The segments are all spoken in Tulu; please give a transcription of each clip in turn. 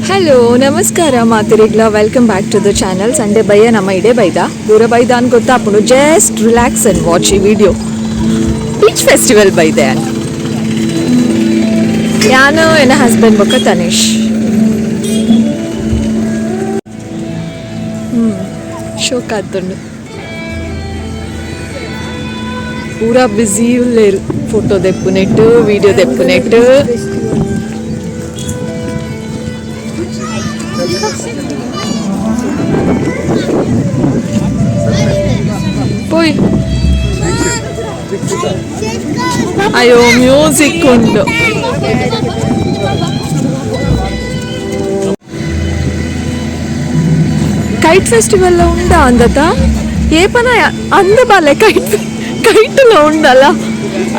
ಹಲೋ ನಮಸ್ಕಾರ ಮಾತಿರಿಗ್ಲ, welcome back to the channel. Sunday ಬಯ್ಯ ನಮ್ಮ ಇಡೇ ಬೈದ ದೂರ ಬೈದ ಅನ್ ಗೊತ್ತಾಪುಂಡು. ಜಸ್ಟ್ ರಿಲ್ಯಾಕ್ಸ್ ಅಂಡ್ ವಾಚ್ ಈ ವಿಡಿಯೋ. ಬೀಚ್ ಫೆಸ್ಟಿವಲ್ ಬೈದೆ ಯಾನು ಎನ್ನ ಹಸ್ಬೆಂಡ್ ಬೊಕ್ಕ ತನಿಷ್. ಶೋಕ್ ಆತುಂಡು. ಪೂರಾ ಬ್ಯುಸಿ ಉಲ್ಲೇರು, ಫೋಟೋ ದೆಪ್ಪುನೆಟ್, ವಿಡಿಯೋ ದೆಪ್ಪುನೆಟ್. ಪೋಯ್. ಅಯ್ಯೋ, ಮ್ಯೂಸಿಕ್ ಉಂಟು. ಕೈಟ್ ಫೆಸ್ಟಿವಲ್ ಉಂಡ ಅಂದತ ಏಪನ ಅಂದ ಬಾಲೆ ಕೈಟ್ ಕೈಟ್ ಉಂಡಲ್ಲ.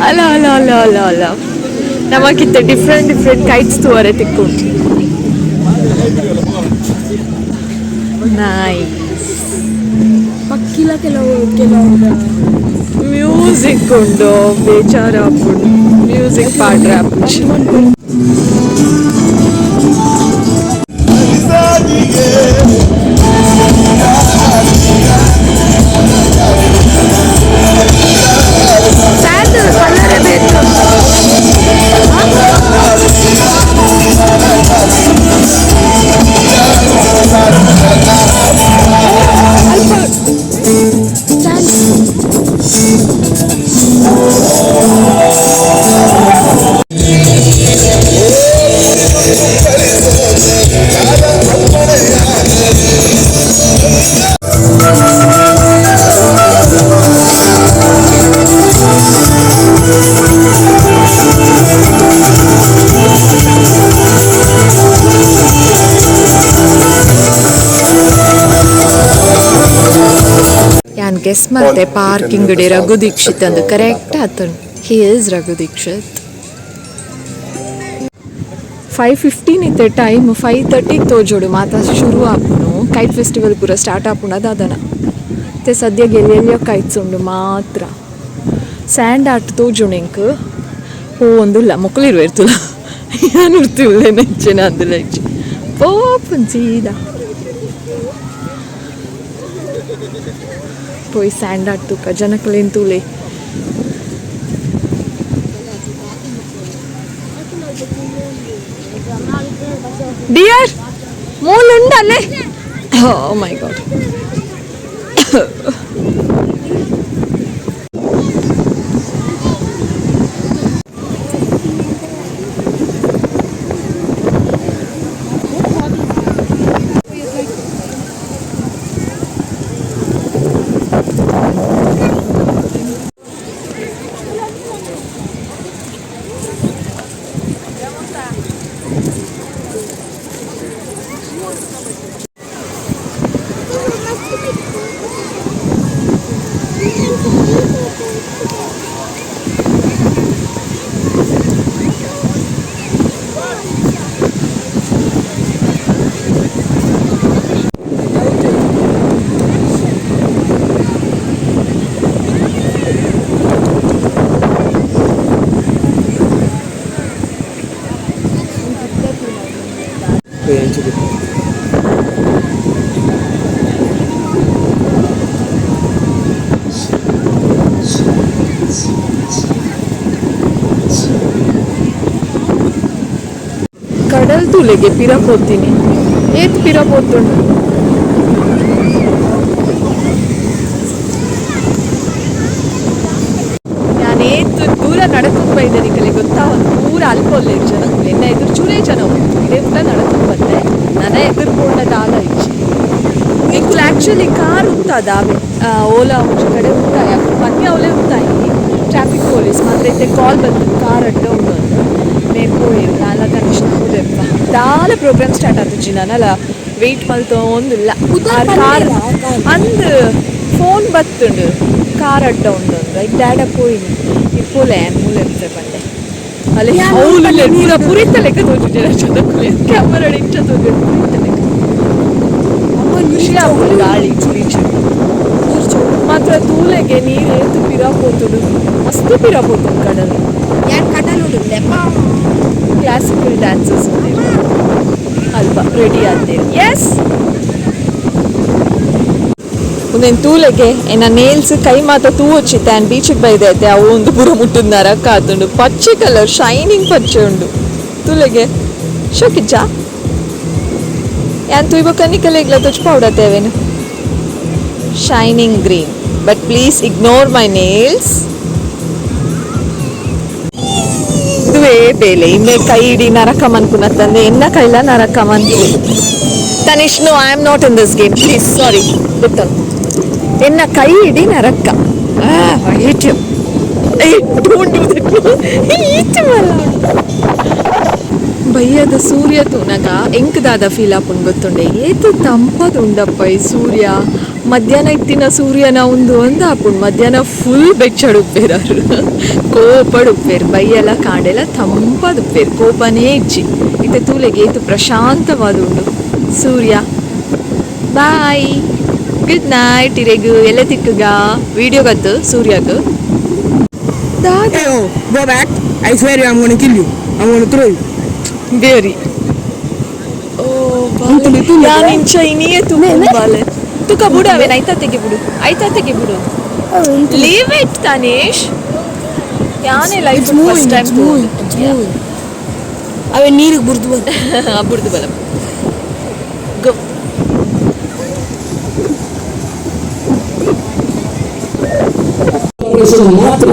ಅಲ್ಲ ಅಲ್ಲ ಅಲ್ಲ ಅಲ್ಲ ಅಲ್ಲ, ನಮಗಿತ್ತ ಡಿಫ್ರೆಂಟ್ ಡಿಫ್ರೆಂಟ್ ಕೈಟ್ಸ್ ತೂವರೆ ತಿಕ್ಕು. ನೈಸ್. ಪಕ್ಕಿಲ ಕೆಲವು ಕೆಲವು. ಮ್ಯೂಸಿಕ್ ಉಂಡು, ಬೇಜಾರಾಪುಂಡು ಮ್ಯೂಸಿಕ್ ಪಾಡ್ರೆ ಆಪುಜಿ. ಸ್ಯಾಂಡ್ ಕಲರೇ ಬೇಕು. ಯಾನ್ ಗೆಸ್ ಮಲ್ತೆ ಪಾರ್ಕಿಂಗ್ ಡೆ ರಘು ದೀಕ್ಷಿತ್ ಅಂದು. Correct ಆತುಂಡು. He is Raghu Dixit. 5:15 ಇತ್ತೆ ಟೈಮ್. 5:30ಗೆ ತೋಜೋಡು ಮಾತ ಶುರು ಆಪುನು. ಕೈಟ್ ಫೆಸ್ಟಿವಲ್ ಪೂರ ಸ್ಟಾರ್ಟ್ ಆಪುಂಡು ದಾದನ. ಮತ್ತೆ ಸದ್ಯ ಎಲ್ಲೆಲ್ಲಿಯೋ ಕೈಟ್ಸ್ ಉಂಡು ಮಾತ್ರ. ಸ್ಯಾಂಡ್ ಆರ್ಟ್ ತೋಜುಂಡು ಎಂಕ್. ಪೋವೊಂದುಲ್ಲ, ಮೊಕುಲು ಇರ್ತುಲ್ಲ, ಯಾನ್ ಉರ್ತಿವುಲ್ಲೆ ನೆಂಚಿನ ಅಂದುಲ ಇಜ್ಜಿ. ಪೋಪುನ್ ಸೀದಾ ಪೋಯಿ ಸ್ಯಾಂಡ್ ಆರ್ಟ್ ತೂಕ. ಜನಕುಲೆನ್ ತೂಲೆ. ಡಿಯರ್, ಮೂಲು ಉಂಡಲ್ಲೇ. ಓ ಮೈ ಗಾಡ್. ಕಡಲ್ ತೂಲೆಗೆ ಪಿರ ಪೋತೀನಿ. ಏತ್ ಪಿರ ಪೋತುಂಡು. ನಾನು ಏತ್ ದೂರ ನಡಕೊಂಡು ಬೈದೆ ನಿಕಲೆ ಗೊತ್ತಾ? ಒಂದು ಪೂರ ಅಲ್ಪ ಒಲ್ಲೆರ್ ಜನಕುಲು. ಎನ್ನ ಎದುರು ಚೂರೇ ಜನ ಉಂಟು. ಇದೇ ಪೂರ ನಡಕೊಂಡು ಬಂದೆ. ನನ್ನ ಎದುರು ಪೋಂಡ ದಾಲ ಇಜ್ಜಿ. ಎಂಕುಲು ಆ್ಯಕ್ಚುಲಿ ಕಾರ್ ಉಂತಾದ ಓಲಾ ಒಂಜಿ ಕಡೆ ಉಂತಾಯ ಪನ್ಯ ಅವಲೇ ಉಂತಾಯಿ. ಟ್ರಾಫಿಕ್ ಪೊಲೀಸ್ ಮಾತ್ರ ಇತ್ತೆ ಕಾಲ್ ಬಂತು, ಕಾರ್ ಅಡ್ಡ ಉಂಡು ಅಂತ. ಮೇರ್ ಪೋಯೆರ್. ನಾಲ ತನಿಷ್ನ ಪೂದೆಪ್ಪ. ದಾಲ ಪ್ರೋಗ್ರಾಮ್ ಸ್ಟಾರ್ಟ್ ಆತುಜಿ. ನಾನಲ ವೆಯ್ಟ್ ಮಲ್ತೊಂದುಲ್ಲ. ಕಾರ್ ಅಂದ್ ಫೋನ್ ಬತ್ತುಂಡು, ಕಾರ್ ಅಡ್ಡ ಉಂಡು ಅಂದ್. ಐಕ್ ಡ್ಯಾಡ ಪೋಯಿನಿ. ಇಪ್ಪೋಲೆ ಮೂಲೆ ಪಂಡೆ. ಅಲ್ಲಿ ಹೌಲು ಪೂರ ಪುರಿತ ಲೆಕ್ಕ ತೋಜುಜೆರ ಜನಕುಲು. ಕ್ಯಾಮರಾ ಇಂಚ ತೋಜುಂಡು, ಪುರಿತ ಲೆಕ್ಕ. ಖುಷಿ ಆಪುಂಡು ಗಾಳಿ ಬೀಚ್ ಮಾತ್ರ. ತೂಲೆಗೆ ನೀರು ಏತು ಪಿರ ಪೋತುಂಡು. ಮಸ್ತ್ ಪಿರ ಪೋತುಂಡು ಕಡಲ್. ಯಾನ್ ಕಡಲ್ ಉಂಡು. Classical dances. ಅಲ್ಪ ರೆಡಿ ಆತೇರು ಎಸ್ ಒಂದೇನು ತೂಲೆಗೆ ಎನ್ನ ನೇಲ್ಸ್ ಕೈ ಮಾತ ತೂ వచ్చిತ್ತೆ ಆ್ಯಂಡ್ ಬೀಚಿಗೆ ಬೈದೈತೆ ಅವು ಒಂದು ಪೂರ ಮುಟ್ಟದ ನರಕ ಆತುಂಡು ಪಚ್ಚೆ ಕಲರ್ ಶೈನಿಂಗ್ ಪಚ್ಚೆ ಉಂಡು ತೂಲೆಗೆ ಶೋಕಿಚ್ಚ ಯಾನ್ ತೂಯ್ಬಕ್ಕ ನಿಕಲೆಗ್ಲ ತುಚ್ ಪೌಡತ್ತೇವೇನು shining green but please ignore my nails. ಇದುವೇ ಬೇಲೆ ಇನ್ನೇ ಕೈ ಇಡಿ ನರಕ ಮನ್ಪುನತ್ತಂದೆ ಎನ್ನ ಕೈಲ ನರಕ ಮನ್ಪು. Tanish, no, I am not in this game, please, sorry. ಗೊತ್ತಲ್ಲ ಎನ್ನ ಕೈ ಇಡಿ ನರಕ. ಬಯ್ಯದ ಸೂರ್ಯ ತೂನಗ ಎಂಕ್ದಾದ ಫೀಲ್ ಆಪುಂಡು ಗೊತ್ತುಂಡೆ ಏತು ತಂಪದುಂಡಪ್ಪ ಈ ಸೂರ್ಯ. ಮಧ್ಯಾಹ್ನ ಇತ್ತಿನ ಸೂರ್ಯನ ಒಂದು ಒಂದು ಆಪುಂಡು ಮಧ್ಯಾಹ್ನ ಫುಲ್ ಬೆಚ್ಚಡುಪ್ಪೇರು ಕೋಪಡುಪ್ಪೇರು ಬಯ್ಯೆಲ್ಲ ಕಾಂಡೆಲ್ಲ ತಂಪದುಪ್ಪೇರು ಕೋಪನೇ ಇಜ್ಜಿ. ಇತ್ತೆ ತೂಲೆಗೆ ಏತು ಪ್ರಶಾಂತವಾದುಂಡು ಸೂರ್ಯ. Bye, good night. ಇರೆಗು ಎಲ್ಲ ತಿಕ್ಕುಗ ವಿಡಿಯೋ ಗತ್ತು ಸೂರ್ಯಗು. Hey, oh, go back. I swear you, I'm gonna kill you. I'm gonna throw you. ಬೇರಿ ಯಾನಿಂಚ ಇನಿಯೇ ಬಾಲೆ ತುಕ ಬುಡು ಅವೇನು ಐತಾ ತೆಗಿ ಬಿಡು ಐತಾ ತೆಗಿ ಬಿಡು. Leave it Tanish. ಯಾನೇ life It's moving, first time it's moving, it's moving. ಅವೇ ನೀರಿಗೆ ಬುರ್ದು ಬಂದು ಬುಡ್ದು ಬಲ ಗೋ. ಕಾರ್ಪೊರೇಷನ್ ಮಾತ್ರ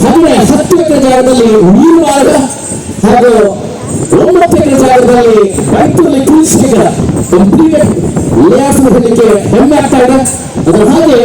10 ಎಕರೆ ಜಾಗದಲ್ಲಿ ನೀರು ಮಾರ್ಗ ಹಾಗೂ 9 ಎಕರೆ ಜಾಗದಲ್ಲಿ ಬೈತೂರಲ್ಲಿ ಕೃಷಿಕರ ಕಂಪ್ಲೀಟ್ ಲೇಔಟ್ ಹೇಳಲಿಕ್ಕೆ ಹೆಮ್ಮೆ ಆಗ್ತಾ ಇದೆ. ಅದರ ಹಾಗೆ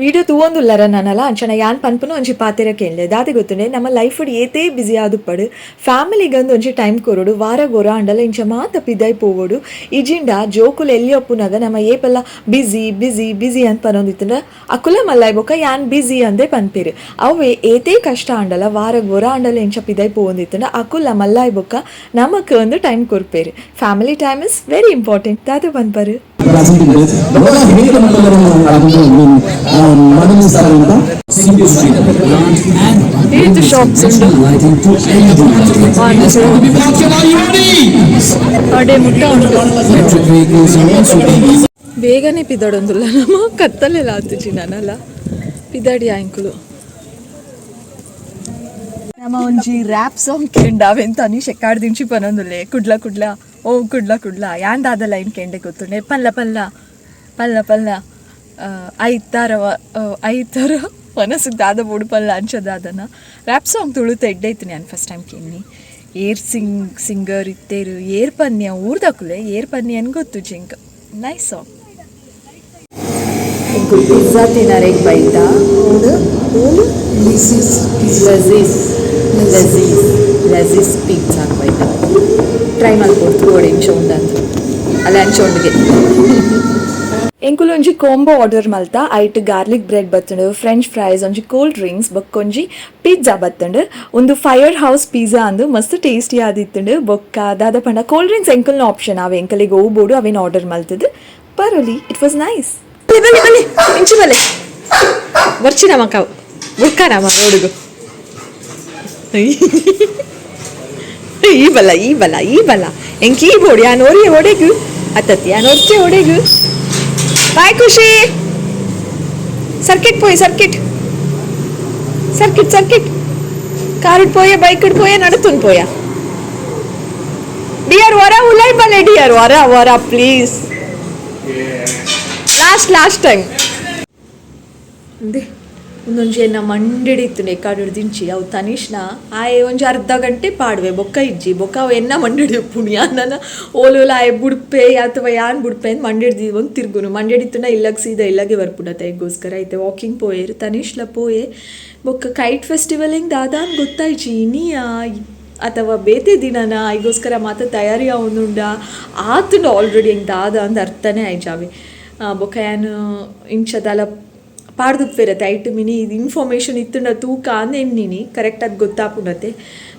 ವಿಡಿಯೋ ತೂವೊಂದುಲ್ಲರ ನಾನಲ್ಲ ಅಂಚನ ಯಾನ್ ಪನ್ಪುನು ಒಂಜಿ ಪಾತೆರ ಕೇಳಲೆ ದಾದೆ ಗೊತ್ತುಂಡೆ ನಮ್ಮ ಲೈಫ್ ಏತೇ ಬಿಸಿ ಆದುಪ್ಪಡು ಫ್ಯಾಮಿಲಿಗಂದು ಒಂಜಿ ಟೈಮ್ ಕೊರೊಡು ವಾರ ಗೊರ ಅಂಡಲ ಇಂಚ ಮಾತ ಪಿದೈ ಪೋವೊಡು ಇಜಿಂಡ ಜೋಕುಲು ಎಲ್ಲಿ ಒಪ್ಪುನಾಗ ನಮ್ಮ ಏಪೆಲ್ಲ ಬಿಸಿ ಬಿಸಿ ಬಿಸಿ ಅಂತ ಪನೊಂದಿತ್ತಂಡ ಅಕುಲ ಮಲ್ಲಾಯ್ ಬೊಕ್ಕ ಯಾನ್ ಬಿಸಿ ಅಂದೇ ಪನ್ಪೇರು. ಅವೇ ಏತೇ ಕಷ್ಟ ಅಂಡಲ ವಾರ ಗೊರ ಅಂಡಲ ಇಂಚ ಪಿದೈ ಪೋವೊಂದಿತ್ತಂಡ ಅಕುಲ ಮಲ್ಲಾಯ್ ಬೊಕ್ಕ ನಮಕ್ ಒಂದು ಟೈಮ್ ಕೊರ್ಪೇರು. Family time is very important ದಾದೆ ಪನ್ಪರು. ಇದು ಶಾಪ್ಸ್ ಉಂಟು ಅಡೆ ಮುಟ್ಟ ಉಂಟು. ಬೇಗನೆ ಪಿದಾಡೊಂದುಲ್ಲ ನಮ್ಮ ಕತ್ತಲೆಲ್ಲ ಆತುಜಿ ನಾನಲ್ಲ ಪಿದಾಡಿ ಆಂಕುಲು. ನಮ್ಮ ಒಂಜಿ ರ್ಯಾಪ್ ಸಾಂಗ್ ಕೆಂಡ ಅವೆಂತ ತನೀಶ್ ಎಕ್ಕಾಡ್ದಿಂಚಿ ಪನೊಂದುಲ್ಲೆ ಕುಡ್ಲ ಕುಡ್ಲ ಓ ಕುಡ್ಲ ಕುಡ್ಲ ಯಾನ್ ದಾದ ಲೈನ್ ಕೆಂಡೆ ಗೊತ್ತುಂಡೆ ಪಲ್ಲ ಪಲ್ಲ ಪಲ್ಲ ಪಲ್ಲ ಐತಾರ ಐತಾರ ಮನಸ್ಸಿಗೆ ದಾದ ಬೋಡು ಪಲ್ಲ ಅಂಚದಾದನ ರ್ಯಾಪ್ ಸಾಂಗ್ ತುಳುತ ಎಡ್ಡೈತು. ನಾನು ಫಸ್ಟ್ ಟೈಮ್ ಕೇಳಿ ಏರ್ ಸಿಂಗರ್ ಇತ್ತೇರು ಏರ್ ಪನ್ಯ ಊರ್ದಕುಲೆ ಏರ್ ಪನ್ಯ ಅನ್ ಗೊತ್ತು ಜಿಂಕ್ nice song. Pizza ತಿನ್ನರೆಗ್ ಬೈತ ಲಜೀಸ್ ಲಜೀಸ್ ಲಜೀಸ್ ಪಿಜ್ಜಾ ಬೈತ ಟ್ರೈ ಮಲ್ಪೊಡು ತೂವೊಡು ಇಂಚ ಉಂಡಂತ ಅಲ್ಲ ಅಂಚ ಉಂಡುಗೆ. ಎಂಕುಲು ಒಂಜಿ ಕಾಂಬೋ ಆರ್ಡರ್ ಮಲ್ತ ಐಟ್ ಗಾರ್ಲಿಕ್ ಬ್ರೆಡ್ ಬತ್ತುಂಡು ಫ್ರೆಂಚ್ ಫ್ರೈಸ್ ಒಂಜಿ ಕೋಲ್ಡ್ ಡ್ರಿಂಕ್ಸ್ ಬೊಕ್ಕೊಂಜಿ ಪಿಜ್ಜಾ ಬತ್ತುಂಡು ಒಂದು fire house pizza ಅಂದು ಮಸ್ತ್ ಟೇಸ್ಟಿ ಆದಿತ್ತುಂಡು. ಬೊಕ್ಕ ದಾದ ಪಂಡ ಕೋಲ್ಡ್ ಡ್ರಿಂಕ್ಸ್ ಎಂಕಲ್ನ ಆಪ್ಷನ್ ಅವೆ ಎಂಕಲಿಗೆ ಹೋಗ್ಬೋಡು ಅವೇನು ಆರ್ಡರ್ ಮಲ್ತದು ಪರೊಲಿ. It was nice. ಬಲೆ ಬಲೆ ಇಂಚಿ ಬಲೆ ಬರ್ಚಿ ನಮ್ಮ ಕಾವು ಬುಡ್ಕಾರಮ್ಮ ರೋಡುಗು ಈ ಬಲ್ಲ ಈ ಬಲ್ಲ ಈ ಬಲ್ಲ ಎಂಕ್ ಈ ಬೋಡು ಯಾನ್ ಒರಿಯೆ ಒಡೆಗು ಅತ್ತತ್ತಿ ಯಾನ್ ಒರ್ಚೆ ಒಡೆಗು. ಬಾಯ್ ಖುಷಿ ಸರ್ಕಿಟ್ ಪೋಯಿ circuit circuit circuit car ಪೋಯ bike ಪೋಯ ನಡತುನ್ ಪೋಯ ಡಿಯರ್ ವರ ಉಲೈ ಬಲೆ ಡಿಯರ್ ವರ ವರ please last last time. ಒಂದೊಂಜಿ ಎನ್ನ ಮಂಡೆಡ್ ಇತ್ತುಂಡು ಎಕ್ಕಾಡು ದಿಂಚಿ ಅವು ತನಿಷ್ನ ಆಯೆ ಒಂಜಿ ಅರ್ಧ ಗಂಟೆ ಪಾಡುವೆ ಬೊಕ್ಕ ಇಜ್ಜಿ ಬೊಕ್ಕ ಅವು ಎನ್ನ ಮಂಡೆಡ್ ಉಪ್ಪುಂಡು ಯಾನ್ ಓಲೋಲ ಆಯೆ ಬುಡ್ಪೆ ಅಥವಾ ಯಾನ್ ಬುಡ್ಪೆ ಅಂದ್ ಮಂಡೆಡ್ ಒಂದು ತಿರ್ಗುನು ಮಂಡೆಡ್ ಇತ್ತುಂಡ ಇಲ್ಲಗ್ ಸೀದಾ ಇಲ್ಲಗೆ ಬರ್ಪುಂಡತೆ ಎಗ್ಗೋಸ್ಕರ ಐತೆ ವಾಕಿಂಗ್ ಪೋಯೆರ್ ತನಿಷ್ಲ ಪೋಯೆ. ಬೊಕ್ಕ ಕೈಟ್ ಫೆಸ್ಟಿವಲ್ ಎಂಕ್ ದಾದಾಂದ್ ಗೊತ್ತಾಯಿಜಿ ಇನಿಯಾ ಅಥವಾ ಬೇತೆ ದಿನನ ಐಗೋಸ್ಕರ ಮಾತ ತಯಾರಿ ಆವೊಂದುಂಡ ಆತುಂಡು ಆಲ್ರೆಡಿ ಎಂಕ್ ದಾದಾಂದ್ ಅರ್ಥನೆ ಆಯಿಜಿ ಬೊಕ್ಕ ಯಾನ್ ಇಂಚ ದಾಲ ಪಾಡ್ದುಪ್ಪೆರತೆ ಐಟ್ ಮಿನಿ ಇನ್ಫಾರ್ಮೇಶನ್ ಇತ್ತುಂಡ ತೂಕ ಅಂದ್ ಎನ್ನಿನಿ ಕರೆಕ್ಟ್ ಆದ್ ಗೊತ್ತಾಪುಂಡತೆ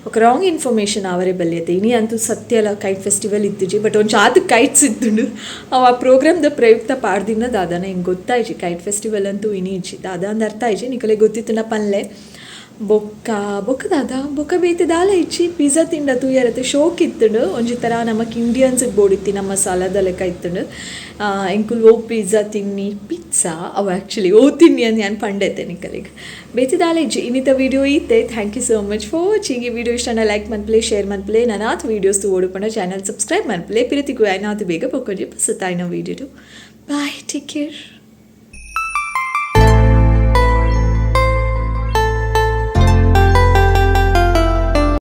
ಬೊಕ ರಾಂಗ್ ಇನ್ಫಾರ್ಮೇಶನ್ ಆವರೆ ಬಲ್ಲಿಯತೆ ಇನಿ ಅಂತೂ ಸತ್ಯಲ ಕೈಟ್ ಫೆಸ್ಟಿವಲ್ ಇತ್ತುಜಿ ಬಟ್ ಒಂಜಿ ಆತ್ ಕೈಟ್ಸ್ ಇತ್ತುಂಡು. ಅವು ಆ ಪ್ರೋಗ್ರಾಮ್ ದ ಪ್ರಯುಕ್ತ ಪಾಡ್ದಿನ ದಾದನ ಎಂಕ್ ಗೊತ್ತಾಯಿಜಿ ಕೈಟ್ ಫೆಸ್ಟಿವಲ್ ಅಂತೂ ಇನಿ ಇಜ್ಜಿ ದಾದಾಂದ್ ಅರ್ಥ ಆಯಿಜಿ ನಿಕಲೆಗ್ ಗೊತ್ತಿತ್ತುಂಡ ಪನ್ಲೆ. ಬೊಕ್ಕ ಬೊಕ್ಕ ದಾದ ಬೊಕ್ಕ ಬೇತೆ ದಾಲ ಇಜ್ಜಿ ಪಿಜ್ಜಾ ತಿಂಡ ತೂಯರತೆ ಶೋಕ್ ಇತ್ತುಂಡು. ಒಂಜಿ ತರ ನಮಕ್ ಇಂಡಿಯನ್ಸ್ ಗ್ ಬೋಡಿತ್ತಿನ ಮಸಾಲದ ಲೆಕ ಇತ್ತುಂಡು. ಎಂಕುಲು ಒವು ಪಿಜ್ಜಾ ತಿನ್ನಿ ಪಿಜ್ಜಾ ಅವು ಆಕ್ಚುಲಿ ಒವು ತಿನ್ನಿ ಅಂದ್ ಯಾನ್ ಪಂಡೆತೆ ನಿಕಲೆಗ್. ಬೇತೆ ದಾಲ ಇಜ್ಜಿ ಇನಿತ ವಿಡಿಯೋ ಈತೆ thank you so much for watching ಈ ವಿಡಿಯೋ ಇಷ್ಟ ಆಂಡ ಲೈಕ್ ಮನ್ಪುಲೆ ಶೇರ್ ಮನ್ಪುಲೆ ನನಾತ್ ವೀಡಿಯೋಸ್ ತೂವೊಡು ಪಂಡ ಚಾನಲ್ ಸಬ್ಸ್ಕ್ರೈಬ್ ಮನ್ಪುಲೆ ಪಿರ ತಿಕ್ಕುವೆ ಆಯಿನಾತ್ ಬೇಗ ಬೊಕ್ಕೊಂಜಿ ಪೊಸತಾಯಿನ ವಿಡಿಯೋ ಬಾಯ್ ಟೇಕ್ ಕೇರ್.